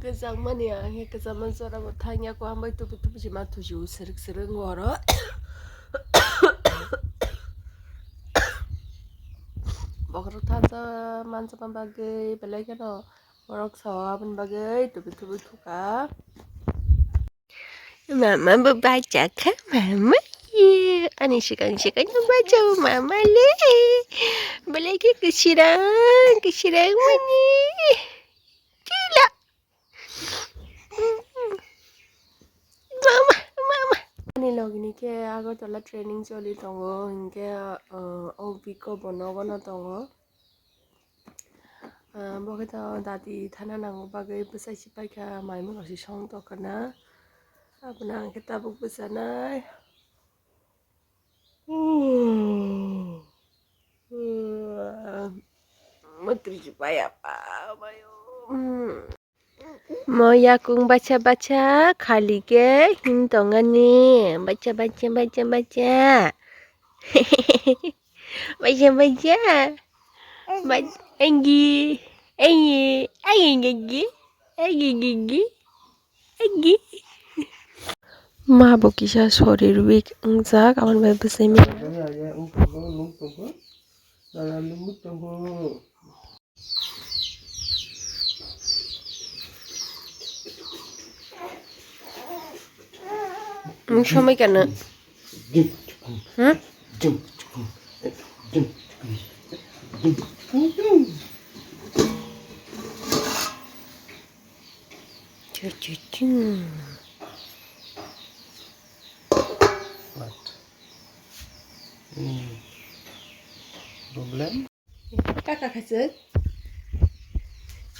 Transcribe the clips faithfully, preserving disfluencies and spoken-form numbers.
Kwchangmani ang khe kwchangma jora bo thangya, ko hambai tubu tubu se ma thuju srwk srwk oro. Bokhorok thansa mansa bagwi belai kheno borok sao aboni bagwi tubu tubu thuka. Mama bo bacha kha, mama ye. Ani swkang swkang no bacha o mama le. Belai khe kwsirang, kwsirang mani. Chila. Mama, mama. Ani logini khe Agartala training choli tongo, hinkhe, uh, o biko bo nogono tongo. Ah, bo khe to dati thana nango bagwi bwsai si paikha, mai mungsa si song tokna. Abono ang khe tabuk bwchanai. Mwtwi si paiya pa, mayo. Mo yakung bacha bacha khali khe hin tongani. Bacha, bacha, bacha, bacha. Bacha, bacha. Ba-, angi, angi, angi, angi, angi, angi, angi. Ma bo kisa sorir weak wngjak, aboni bai bwsai manya. Nwng somoi kano? Hmm? What? Hmm. Problem? Kaka khasuk.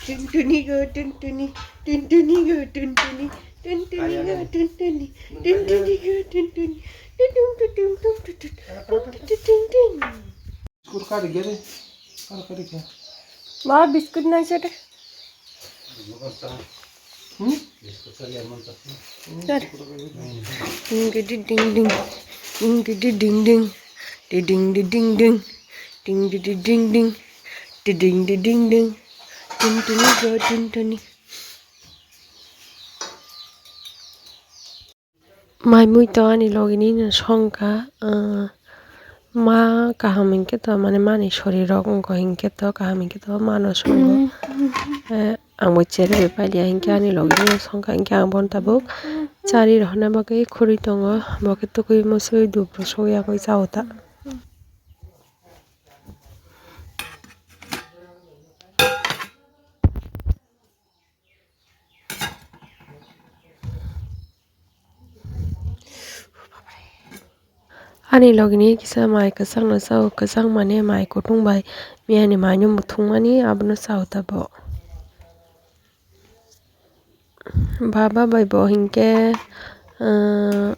Tuntuni go tuntuni, tuntuni go tuntuni, tuntuni go tuntuni, tuntuni go tuntuni, tutum tutum tum tutum, tum tutum tum tum. Biskut kari gede, kari kari kya? Ba biskut nai sete. Hmm? Ding ding ding ding. Ding ding ding ding. Ding ding ding ding. Ding ding ding ding. Ding ding ding ding. Ding ding ding ding. Ding ding ding ding. Ding ding ding ding. Mai mui to ani logi ni no song kha, ah, ma kaham hinkhe to, mane, mani sori rok wngkha hinkhe to, kaham hinkhe to mano songo. Eh, ang bo cherwi bai paliya hinkhe ani logi ni no song kha hinkhe ang bono tabuk chari rohorna bagwi khurui tongo, bo khe tukui musui dub rw sogwi yagwi cha o ta. Ani logi ni kisa mai kwchang no cha o, kwchang mane mai kutung bai miya ni mai no muthung mani abono cha o ta bo. Baba bai bo hinkhe, ah,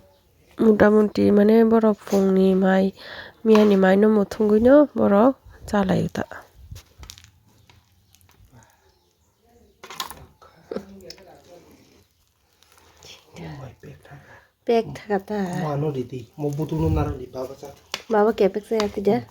mota moti mane borok phung ni mai miya ni mai no muthungwi no borok cha lai o ta. Pek thaka ta. Mo ano ridi, mo butung no naro di baba cha. Baba kepek saya tidak.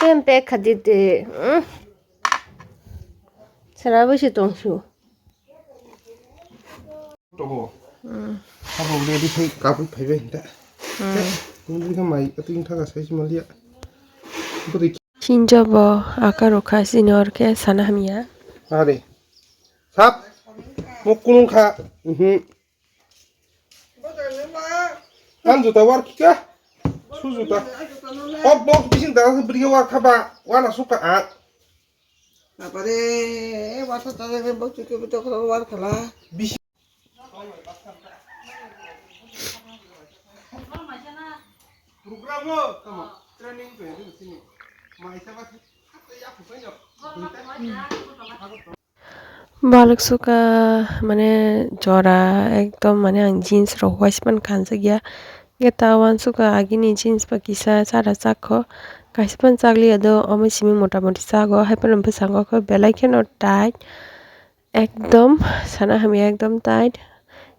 Ken pek khadi de. Sara bwsi tongsu. Togo. Abo ready khai kabui phaibai hinta. Nungkha mai ating thaga sai si malia. Bwtwi. Sinjo bo aka rokha senior khe sana hamya. Are. Sap. Mo kunung kha. Mhm. Ang juta war kika? Su juta. Kok bok bising daga beri war kha ba. Wana suka a. Napare, wata tare bok chuki bok chokro war khala. Bisi. Program o tamo training to yadi sini. Mai sa ba. Balok suka mane jora ekdom mane ang jeans rok waispan kanjak ya. Hingke ta wansuk o agini jeans bo kisa chara chak kho, kaisa phano chakliya do, omo simi mota moti chago, hai phano bwskango khe belai kheno tight, ekdom sana hamya ekdom tight,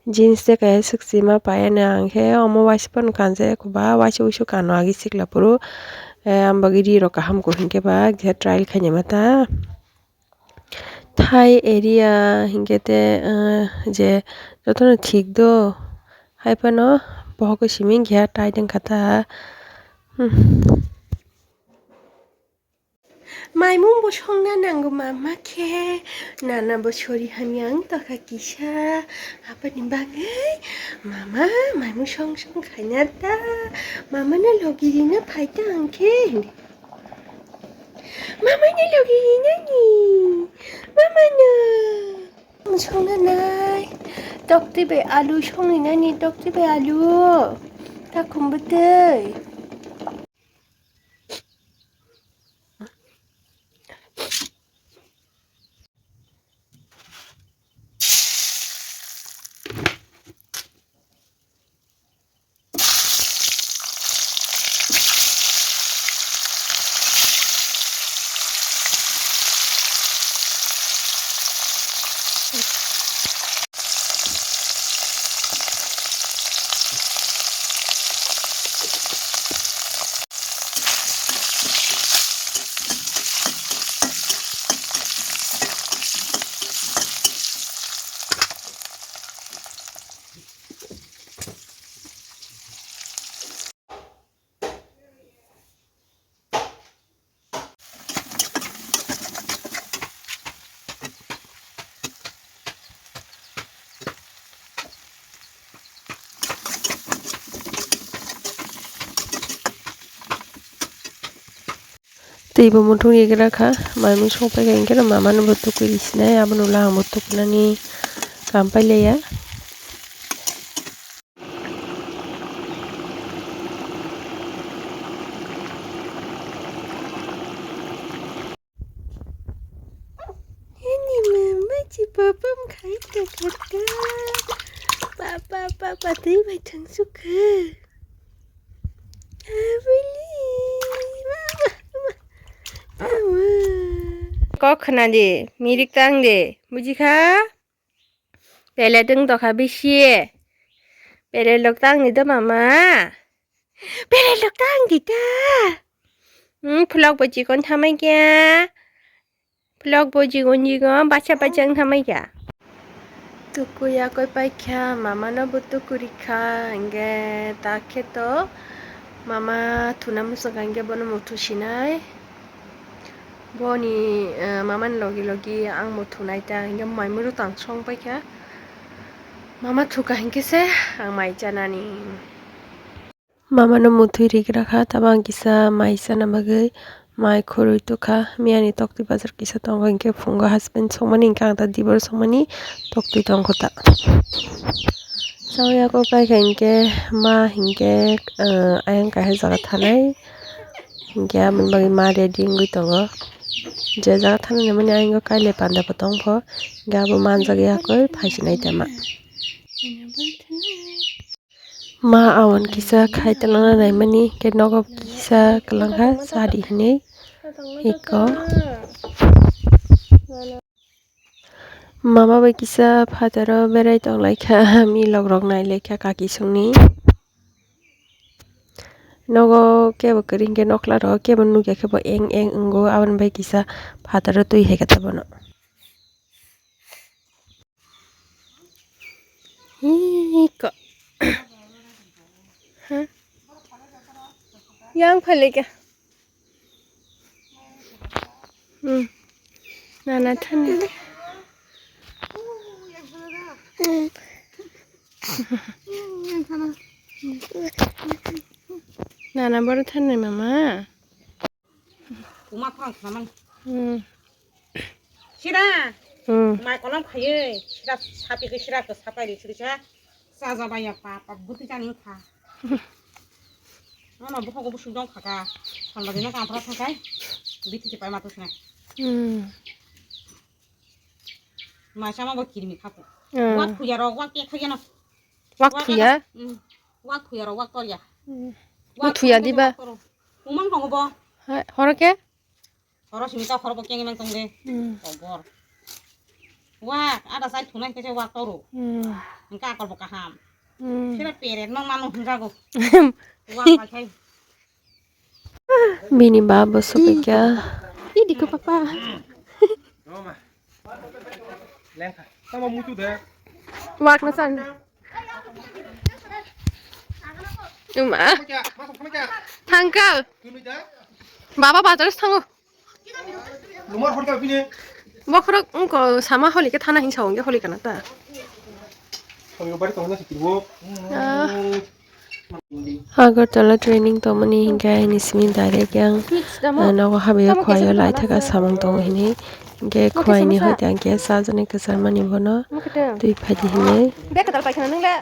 Jeans de kaya sukchima payani ang khe omo waisa phano kanjak eko ba waisa uisu kano agi sikla phuru, eh, ang bagwi ri rok kaham ko hinkhe ba kisa trial khainai ma ta. Thai area hinkhe te, eh, je jotono thik do, hai phano bohok simi khe tight wngkha ta. Hmm. Maimung bo songna nango mama khe, nana bo sori hamya wng tokha kisa, aboni bagwi mama maimung song song khaina ta, mama no logi rina phai ta ang khe. Mama no logi rina ni, mama no. Songna nai, toktwi bai alu songni nani, toktwi bai alu, takhum bwtwi. Tei bo muthung rigra kha, mai mui song pai kha, hinkhe mama no bo tukui rw sinai, abono ulo ang bo tukunani kam pai laiya. Ani mama chi papam khai ta kha ta. Papa, papa, tei bai thang sukha. Abuli, mama, mama. Kok khna di, mirik tang di, buji kha? Pele tong tokha bisi. Pele lok tang di do mama. Pele lok tang di ta. Hmm, phlok bo chikon thamai kya. Phlok bo chikon chikon bacha bacha wng thamai kya. Tukui yakoi pai kha, mama no bo tukui ri kha, hingke ta khe to mama thuna muchung kha, hingke bono muthu sinai. Boni, eh, mamani logi logi ang bo thunai ta, hingke mai muru tang song pai kha. Mama thuka hingke se ang mai chanani. Mama no muthui rigra kha, tamo ang kisa mai chana bagwi mai khurui tukha. Miyani toktwi bazar kisa tongo, hingke phungo husband songmani, hingke ang ta dibor songmani toktwi tongkho ta. Chao yago pai kha hingke ma hingke, eh, ayang kaisa jaga thanai. Hingke aboni bagwi ma ready wngwi tongo. Je jaga thanani mani ayang kailai panda bo tongpho. Hingke abo manjak yakoi phaisinai tema. Ma awan kisa khai talangna naimani, hingke nogo kisa kwlangkha, sadi hinui eko. Mama bai kisa phataro berai tonglaikha, milok rok nailaikha kaki songni. Nogo kebo kwrwi hingke nokla rok kebo nukya khe bo eng eng wngo, aboni bai kisa phataro twi hai khe ta bono. Hi ko. Ha? Yang phalika. Hmm. Nana thani. Nana boro thani mama. Uma khorang khamang. Hmm. Sira. Hmm. Mai kolom khayui. Sira sapi ke sira ke sapai ri siri sa. Sa jaba ya pa pa buti jani kha. Mama bukhongo busuk dong kha ka. Salba dino kampra thakai. Biti tipai matu sna. Hmm. Mai sama bo kirmi kha ko. Hmm. Wak khuya rok wak ke khaya no. Wak khuya? Hmm. Wak khuya rok wak tor ya. Hmm. Wak thuya diba? Umang tongo bo. Hai, horo ke? Horo simi ta horo bo keng mang tong de. Hmm. Kobor. Wak, ada sai thunai khe wak toro. Hmm. Hingke akol bo kaham. Hmm. Sira peret no manu hingjago. Wak bai khai. Bini babo sobaikha. Idi ko papa. Lengkha. Tamo mutu de. Wak na san. Uma. Thangkal. Baba bazar thango. Bokhorok wngkha sama holi khe thana hinsa hongya holi kana ta. Ah. Agartala training tongmani hingke aini simi direct yang, ah, nogo habwi khwlai thaka samung tongo hini. Hingke khwlaini hoite hingke sajani kwcharmani bono twi phaidi hinwi. Bek kwtal paikha nang le.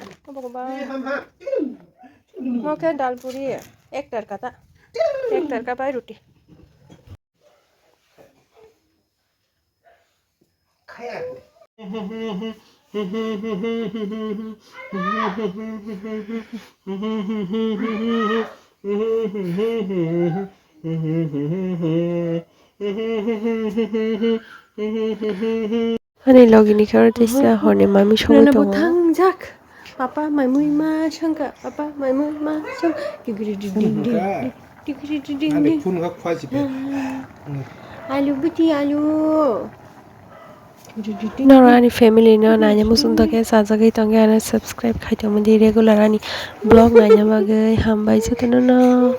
Mo khe dal puri ek tarka ta. Ek tarka bai ruti. Ani logi ni khe oro teisa horni mami songwi tongo. Thangjak. Papa maimui ma songkha, papa maimui ma song. Tigiri ding ding ding. Tigiri ding ding ding. Alu buti alu. Noro ani family no naina muchung tongkhe, sajagwi tongkhe, ano subscribe khai tongmani, regular ani vlog naina bagwi hambai jotono no.